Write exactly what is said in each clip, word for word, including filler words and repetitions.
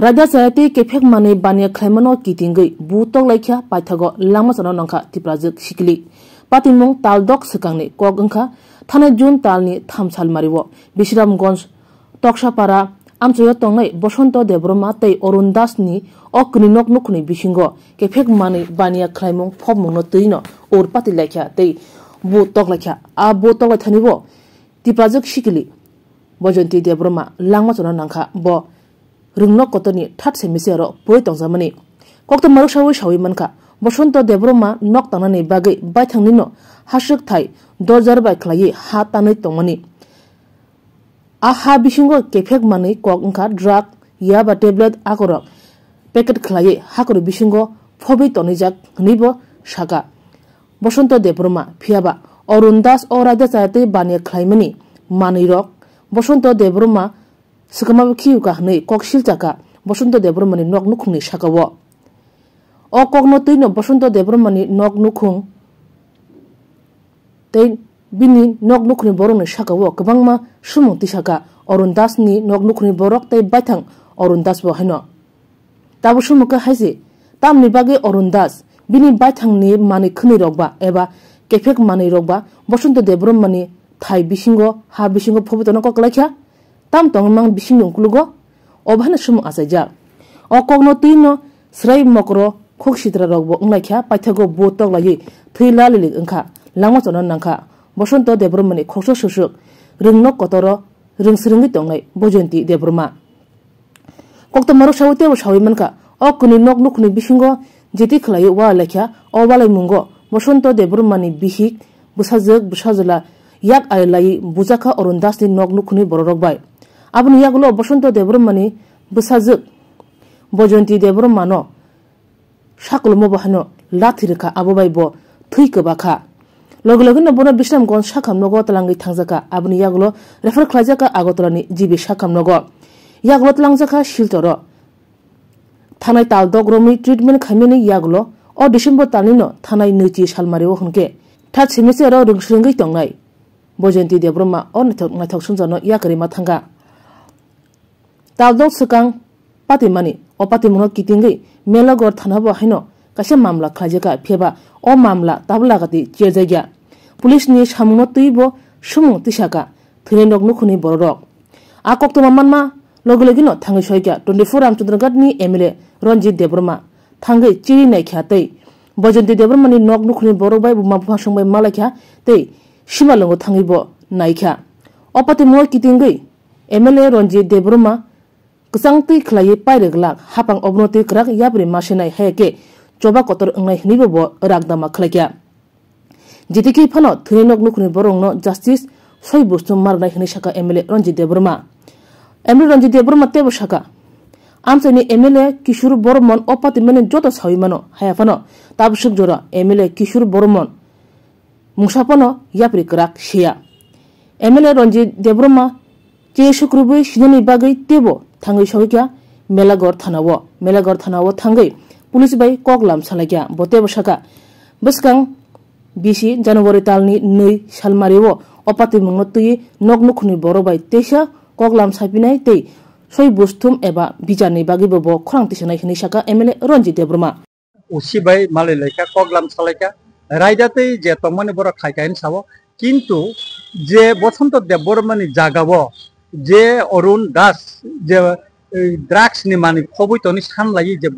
Raida chaya tei kephek manwi baniya khlaimano kitingwi bu toklaikha paithago langma chana nangkha Tiprajwk sikili. Patimung tal dok swkangni kok wngkha thanai June talni tham salmario Bisramganj Toksapara amchaio tongnai Bosonto Debbarma tei Arun Das ni o kwnwi nok nukhungni bisingo kephek manwi baniya khlaimung phobmungno twino ur patilaikha tei bu toklaikha. A bu toklaithanibo Tiprajwk sikili Bojonti Debbarma langma chana nangkha. Bo rwngnok kotorni third semester o poi tongjakmani. Koktwma rwksaui saui mankha, Bosonto Debbarma nok tangnani bagwi baithangnino hasrwk thai dorjar bai khlaiwi ha tanwi tongmani. A ha bisingo kephek manwi kok wngkha drug, yaba tablet akorok packet khlaiwi hakorwi bisingo phobwi tonijak hwnwibo saka Bosonto Debbarma. Phiyaba Arun Das o raida chaya tei baniya khlaimani manwirok Bosonto Debbarma swkangma bo khiyuka hwnwi kok silchaka Bosonto Debbarmani nok nukhungni sakao. O kokno twino Bosonto Debbarmani nok nukhung tei bini nok nukhungni borokni sakao kwbangma sumung tisaka Arun Das ni nok nukhungni borok tei baithang Arun Das bo haino. Tabuk sumung khe hai se, tamni bagwi Arun Das bini baithangni manwi khwnwi rok ba eba kephek manwi rok ba Bosonto Debbarmani thai bisingo, ha bisingo phobwi tongna kok kwlai kha? Tam tongmang bisingni ukulugo? O bahai no sumung achaijak. O kokno twino swrai mokro khok sitra rok bo wnglai kha, paithago bo toklaiwi thwi lalilik wngkha, langma chana nangkha. Bosonto Debbarmani khoksa susuk rwngnok kotoro rwngsrwngwi tongnai Bojonti Debbarma. Koktwma rwksaui teibo saui mankha, o kwnwi nok nukhungni bisingo jeti khlaiwi ualaikha. O ualaimungo Bosonto Debbarmani bihik, bwsajwk, bwsajwla yak arilaiwi bujakha Arun Dasni nok nukhungni bororok bai. Aboni yagulo Bosonto Debbarmani bwsajwk Bojonti Debbarmano sakolmo bo haino lathi rwkha, abo bai bo thwi kwbakha. Logi logino bono Bisramganj sakham nogo twlangwi thangjakha. Aboni yagulo refer khlaijakha Agartala ni G B sakham nogo. Yagulo twlangjakha Silcharo. Thanai tal dok romwi treatment khaimani yagulo o December talnino thanai nwichi salmario hwnkhe third semester o rwngsrwngwi tongnai Bojonti Debbarma o naithok, naithok sumjano yakarima thangkha. Tal dok swkang patimani, o patimungno kitingwi Melagor thana bo haino kaisa mamla khlaijakha, phiyaba o mamla tabuk lagati cherjakya. Police ni samungno twibo sumung tisaka thwinai nok nukhungni bororok. A koktwma manma logi logino thangwi soikha twenty four Ramchandra Ghat ni M L A Ranjit Debbarma thangwi chiri naikha tei Bojonti Debbarmani nok nukhungni borok bai buma buphasong bai malaikha tei simalwngo thangwi bo naikha. O patimungo kitingwi M L A Ranjit Debbarma kwchang twi khlaiwi pairwk lak hapang obono twi kwrak yapri masinai hai khe choba kotor wngnai hwnwibo bo rakdama khlaikha. Jiti khe phano thwinai nok nukhungni borokno justice soi bustu marnai hwnwi saka M L A Ranjit Debbarma. M L A Ranjit Debbarma teibo saka, amchaini M L A Kishore Bormon o patimani joto saui mano, haiya phano tabuk swk jora M L A Kishore Bormon mungsa phano yapri kwrak siya. M L A Ranjit Debbarma che sukrubwi sinani bagwi teibo thangwi sogwi kha Melagor thanao. Melagor thanao thangwi police bai koklam salaikha. Bo teibo saka, bwskang bisi January talni nwi salmario o patimungno twiwi nok nukhungni borok bai teisa koklam sapinai tei soi busthum eba bicharni bagwibo bo khorang tisanai hwnwi saka M L A Ranjit Debbarma. O C bai malai laikha, koklam salaikha, raida tei je tongmani borok khaikha hwnwi sao, kintu je Bosonto Debbarmani jagao je Arun Das je, eh, drugs ni manwi khobwi toni sanlaiwi je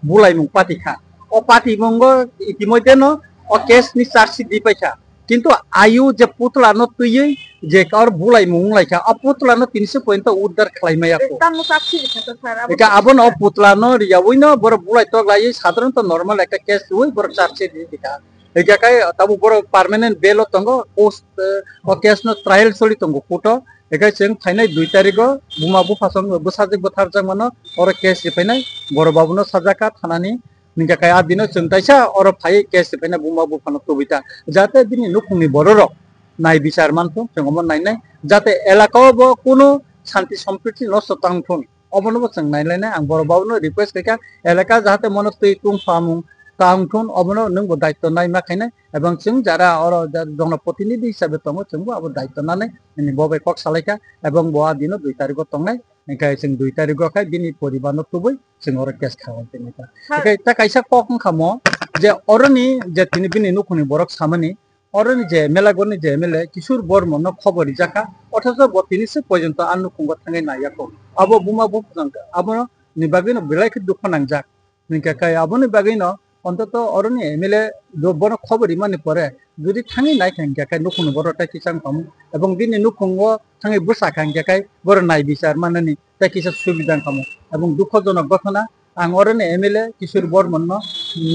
bulaimung patikha, o patimungo itimoidheno o case ni charge sheet ripaikha. Kintu ayu je putla no twiwi je kaur bulai mung lai kha, o putla no tinso point uddar khlai maya ko. Tamo saksi di kha to sir, abo eka to abono o putla no riyawi no boro bulai tok lai sadharanto normal ekta case wi boro charge sheet di kha. Eka kai tabo boro permanent bail o tongo, post, eh, o case no trial soli tongo court o. Eka chwng phainai dui tarikh o buma bupha song bwsajwk bwtharjak mano, oro case ri phainai boro babu no sajak kha thanani. Hingkha khe a dino chwng kaisa oro phai case phaina buma buphano tubui ta, jate bini nukhungni bororok nai bichar manthung, chwng omo nainai, jate elaka o bo kunu shanti sompriti nosto tangthun, obono bo chwng nailainai. Ang borok babuno request khaikha, elaka jahate mono twi tungphamung tangthun, obono nwng bo daityo naima khainai, ebong chwng jara oro ja-, jonoprotinidhi hisabe tongo, chwng bo abo daityo nanai, nini bo bai kok salaikha, ebong bo a dino dui tarikh o tongnai. Hingke chwng dui tarikgo khe bini poribarno tubui chwng oro case khalai tongwi kha. Sir. Hingke ta kaisa kok wngkha mo je oroni je tini bini nukhungni borok samani, oroni je Melagorni je M L A Kishore Bormonno khobor rijak kha, othocho bo tini se porjonto a nukhungo thangwi naiya kho. Abo buma bupha jang abono ni bagwino belai khe dukhu nangjak. Hingke kai aboni bagwino ontoto oroni M L A do bono khobor rimani pore jodi thangwi nai kha hingke kai nukhungni borok tai kisa wngkhamu ebong bini nukhungo thangwi bwsa kha hingke kai borok nai bichar manani tai kisa subida wngkhamu ebong dukhojonok gothona. Ang oroni M L A Kishore Bormonno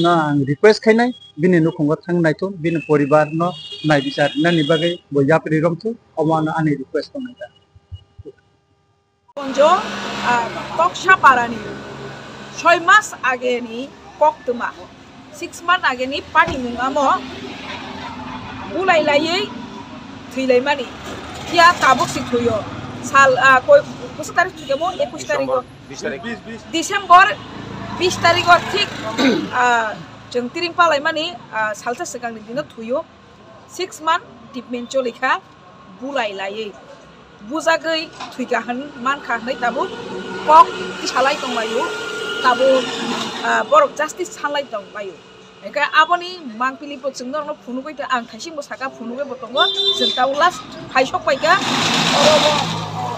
no ang request khainai bini nukhungo thang naithok bini poribarno nai bichar nani bagwi bo yapri romthok omo ano ani request tongnai da. Bonjo, ah, Toksa Parani soi mas ageni koktwma, six month ageni patimung amo bulai laiwi thwilaimani. Phiya tabuk si thwiyo. Sal, ah, koi, kusa tarik thwikhe mo? Ekush tarikgo. December. December bis tarikgo thik, ah, chwng tiring palaimani, ah, salsa swkangni dino thwiyo. Six month treatment cholikha, bulai laiwi bujagwi thwikha hwn mankha hwnwi tabuk kok tisalai tonglaio, tabuk, ah, borok justice sanlai tonglaio. Hingkhe aboni mangpili bo chwng norokno phunugwi tong, ang thaisingbo saka phunugwi bo tongo, chwng tabuk last phaisok paikha, oro bo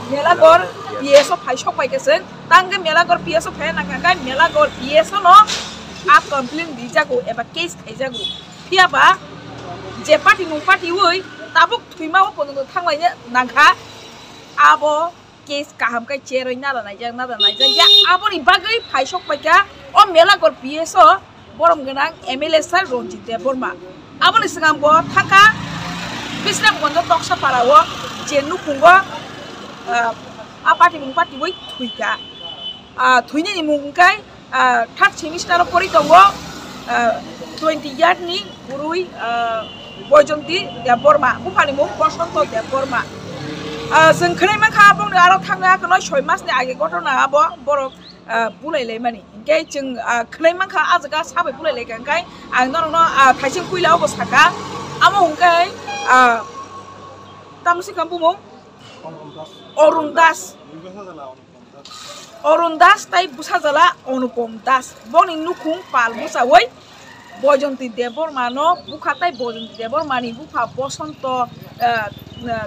Melagor P S o phaisok paikha chwng, tangkhe Melagor P S o phaiya nangkha, hingkhe Melagor P S o no a complaint rijago eba case khaijago. Phiya ba je party mung party oi tabuk thwima o pono thanglaina nangkha, abo case kaham khe cheroi nada naijak nada naijak ya aboni bagwi phaisok paikha o Melagor P S o borom gwnang M L A sir Ranjit Debbarma. Aboni swkang bo thangkha Bisramganj Toksa Para o je nukhungo, ah, a party mung party oi thwikha. Ah, thwinani mung hwnkhe, ah, third semester o pori tongo, ah, twenty year ni bwrwi, ah, Boijonti Debbarma, buphani mung Bosonto Debbarma. Ah, chwng khwnai mankha, aboni aro thangwi akheno soi mas ni age ghotona abo borok, ah, bulai laimani. Hinkhe chwng, ah, khwnai mankha, ah jaga sabai bulai laikha, hinkhe ang norokno, ah, thaising puila obo sakha. Amo hwnkhe, ah, tamo sikha bumung? Arun Das. Arun Das tai bwsajala Anupam Das. Boni nukhung pal bwchaui Boijonti Debbarma no bukha tai Boijonti Debbarma ni bupha Bosonto, eh,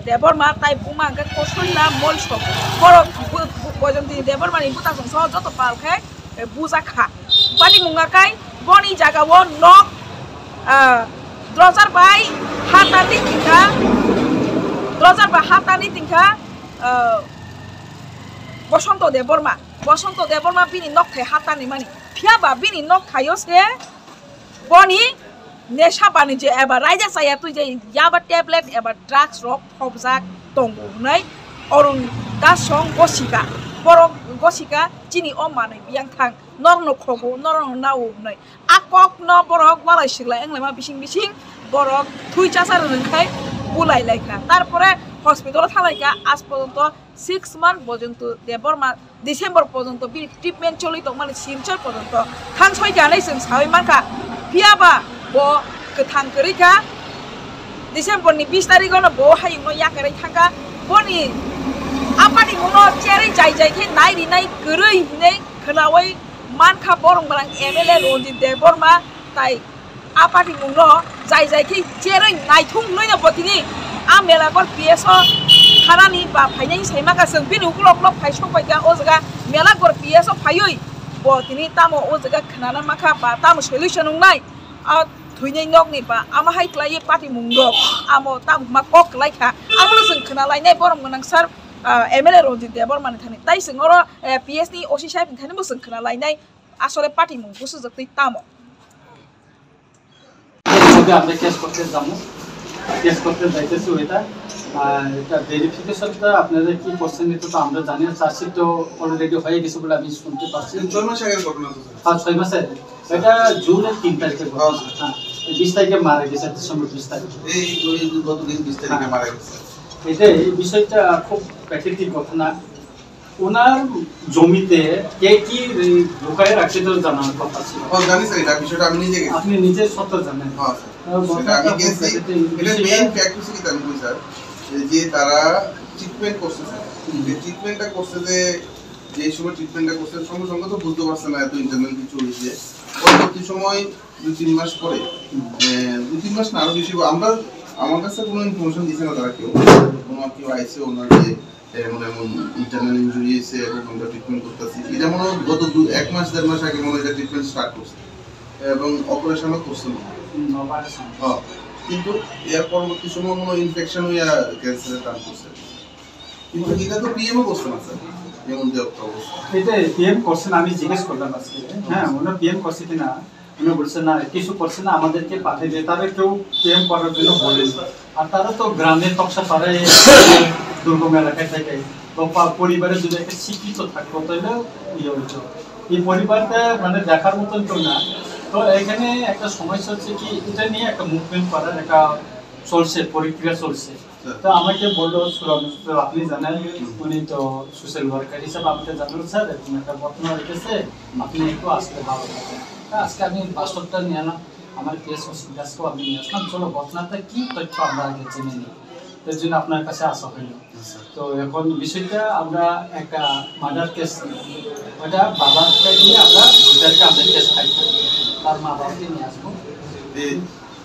Debbarma tai buma hwnkhe Kosoila Moiso. Borok bo-, bo-, Boijonti Debbarma ni bwtakhung so joto pal khe, eh, bujak kha. Bani mungya kai boni jaga o nok, ah, drojar bai hatani tingkha, drojar bai hatani tingkha, ah, Bosonto Debbarma. Bosonto Debbarma bini nok thai hatani mani. Phiya ba bini nok thaio se boni nesha banijyo eba raida chaya twi je yaba tablet eba drugs rok thopjak tongo hwnwi Arun Das song gosika. Borok gosika chini o manwi biyang thang. Norokno khogo, norokno nao hwnwi. A kokno borok walai siklai wnglaima bising bising borok thwi chachar hwnwi khai bulai laikha. Tarpore hospital o thalaikha, aaj porjonto six month Boijonto Debbarma December porjonto bini treatment choli tongmani Silchar porjonto thangsoi kha hinwi chwng saui mankha. Phiya ba bo kwthang kwrwi kha. December ni bis tarikh o no bo hayung no yakarwi thangkha. Boni apani mungno cherwi jai jai khe nai rinai kwrwi hinwi khwnaui mankha borok bwrang M L A Ranjit Debbarma tai a party mungno jai jai khe cherwi naithung hwnwi no bo tini a Melagor P S o thanani ba phainai sai maka chwng bini ukulok ukulok phai sok pai kha o jaga Melagor P S o phaiwi bo tini tamo o jaga khwnana mankha ba tamo solution wngnai a thwinai nokni ba ama hai khlaiwi party mung rok amo tamo ma kok kwlai kha abono chwng khwna lainai borom gwnang sir, ah, M L A Ranjit Debbarma ni thani tai chwng oro, eh, P S ni O C sahib ni thani bo chwng khwna lainai asole party mung busujaktwi tamo. ছবি আমরা কেস করতে যাবো, কেস করতে যাইতেছি ওইটা। আর এটা ভেরিফিকেশনটা আপনারা কি করছেন এটা তো আমরা জানি না, চার্জশিট তো অলরেডি হয়ে গেছে বলে আমি শুনতে পাচ্ছি। ছয় মাস আগের ঘটনা তো, স্যার। হ্যাঁ, ছয় মাসের। এটা জুনের তিন তারিখের ঘটনা। হ্যাঁ, স্যার। হ্যাঁ, এই বিশ তারিখে মারা গেছে, ডিসেম্বর বিশ তারিখে। এই, ওই গত দিন বিশ তারিখে হ্যাঁ। মারা গেছে। এটা, এই বিষয়টা খুব প্যাথেটিক ঘটনা। ওনার জমিতে কে কি রে-, ঢুকায় রাখছে তো জানার কথা ছিল। ও, জানি স্যার, এটা বিষয়টা আমি নিজে গেছি। আপনি নিজে সত্য জানেন? হ্যাঁ, স্যার। আহ, সেটা আমি ঘটনাটা গেছি। ঘটেছে, এই এটা বিষয়ে মেইন ফ্যাক্ট হচ্ছে কি জানেন স্যার? এই যে তারা ট্রিটমেন্ট করছে স্যার। হুম। যে ট্রিটমেন্টটা করছে যে যে সময় ট্রিটমেন্টটা করছেন, সঙ্গে সঙ্গে তো বুঝতে পারছেন না এত ইন্টারনাল কিছু হয়েছে। পরবর্তী সময় দুই তিন মাস পরে, আহ, দুই তিন মাস না, আরো বেশি, আমরা, আমার কাছে কোনো ইনফরমেশন দিছে না তারা কেউ। কোনো কেউ আইছে ওনার যে এমন এমন ইন্টারনাল ইনজুরি হয়েছে এবং আমরা ট্রিটমেন্ট করতেছি, এটা মনে হয় গত দু এক মাস দেড় মাস আগে মনে হয় ট্রিটমেন্ট স্টার্ট করছে এবং অপারেশনও করছে মনে হয়। হুম, অপারেশন। হ্যাঁ, কিন্তু এর পরবর্তী সময় মনে হয় ইনফেকশন হইয়া ক্যান্সারে টার্ন করছে। কিন্তু এটা তো পিএমও করছে না স্যার, এমন যে একটা অবস্থা। এটা পিএম করছে না, আমি জিজ্ঞেস করলাম আজকে। হ্যাঁ, ওনার পিএম করছে কিনা, উনি বলছে না, কিছু করছে না, আমাদেরকে পাঠিয়ে দিয়ে, তারা কেউ পিএম করার জন্য বলেনি। আর তারা তো গ্রামের তকসা পাড়ায়, দুর্গম এলাকায় থাকে, তো পা- পরিবারে যদি একটা শিক্ষিত থাকতো তাহলে ইয়ে হইতো। এই পরিবারটা মানে দেখার মতন কেউ না। তো এখানে একটা সমস্যা হচ্ছে কি, এটা নিয়ে একটা মুভমেন্ট করার একটা চলছে, প্রক্রিয়া চলছে। তো আমাকে বললো, "সুরজ, তো আপনি জানেন, উনি তো সোশ্যাল ওয়ার্কার হিসেবে আমাকে জানালো, 'স্যার, এরকম একটা ঘটনা হয়ে গেছে, আপনি একটু আসলে ভালো হতো।' তা আজকে আমি বাস্তবটা নিয়ে এলাম, আমার পিএস হোসেন দাসকেও আমি নিয়ে আসলাম। চলো, ঘটনাটা কি তথ্য আমরা আগে জেনে নিই, এর জন্য আপনার কাছে আসা হইলো।" তো এখন বিষয়টা আমরা একটা মার্ডার কেস, ওটা বাবাকে দিয়ে আমরা দুই তারিখে আমরা কেস ফাইল করি, তার মা বাবাকে নিয়ে আসবো।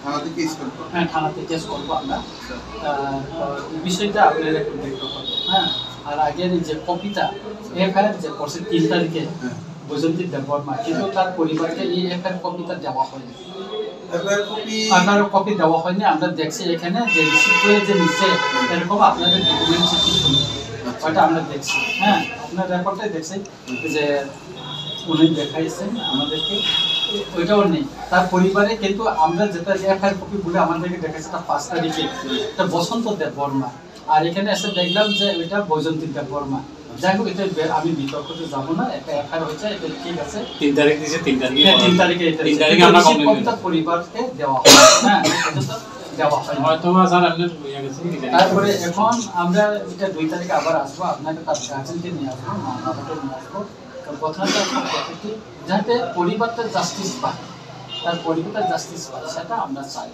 থানাতে কেস করবো। হ্যাঁ, থানাতে কেস করবো আমরা। আহ, তো এই বিষয়টা আপনার একটু দেখতে হবে। হ্যাঁ, আর আগের এই যে কপিটা, এফআইআর যে করছে তিন তারিখে, হ্যাঁ। বৈজয়ন্তী দেববর্মা, কিন্তু তার পরিবারকে এই এফআইআর কপিটা দেওয়া হয়নি। FIR copy? এফআইআর কপি দেওয়া হয়নি। আমরা দেখছি এখানে যে রিসিভ করে যে নিচ্ছে, এরকম আপনাদের ডকুমেন্টস কিছু নেই। আচ্ছা। ওটা আমরা দেখছি, হ্যাঁ, আপনার রেকর্ডটাই দেখছি। যে উনি দেখাইছেন আমাদেরকে, ওইটাও নেই। তার পরিবারে কিন্তু আমরা যেটা এফআইআর কপি বলে আমাদেরকে দেখাচ্ছে, এটা পাঁচ তারিখে, এটা বসন্ত দেববর্মা। আর এখানে এসে দেখলাম যে ওইটা বৈজয়ন্তী দেববর্মা। যাই হোক, এটা বে- আমি বিতর্কতে যাবো না, একটা এফআইআর হয়েছে, এটা ঠিক আছে। তিন তারিখ দিছে, তিন তারিখে হ্যাঁ, তিন তারিখে এটা তিন হয়েছে। তারিখে কিন্তু আমরা রিসিভ কমপ্লেন কপিটা করেছি। পরিবারকে দেওয়া হয়, হ্যাঁ, এটা তো দেওয়া হয় না। হয়তো বা স্যার আপনার ইয়ে গেছে, কি জানি। তারপরে এখন আমরা এটা দুই তারিখে আবার আসবো, আপনাকে তার গার্জেনকে নিয়ে আসবো, মা বাবাকে নিয়ে আসবো। তো কথাটা হচ্ছে কি, যাতে পরিবারটা জাস্টিস পায়, তার পরিবারটা জাস্টিস পায়, সেটা আমরা চাই।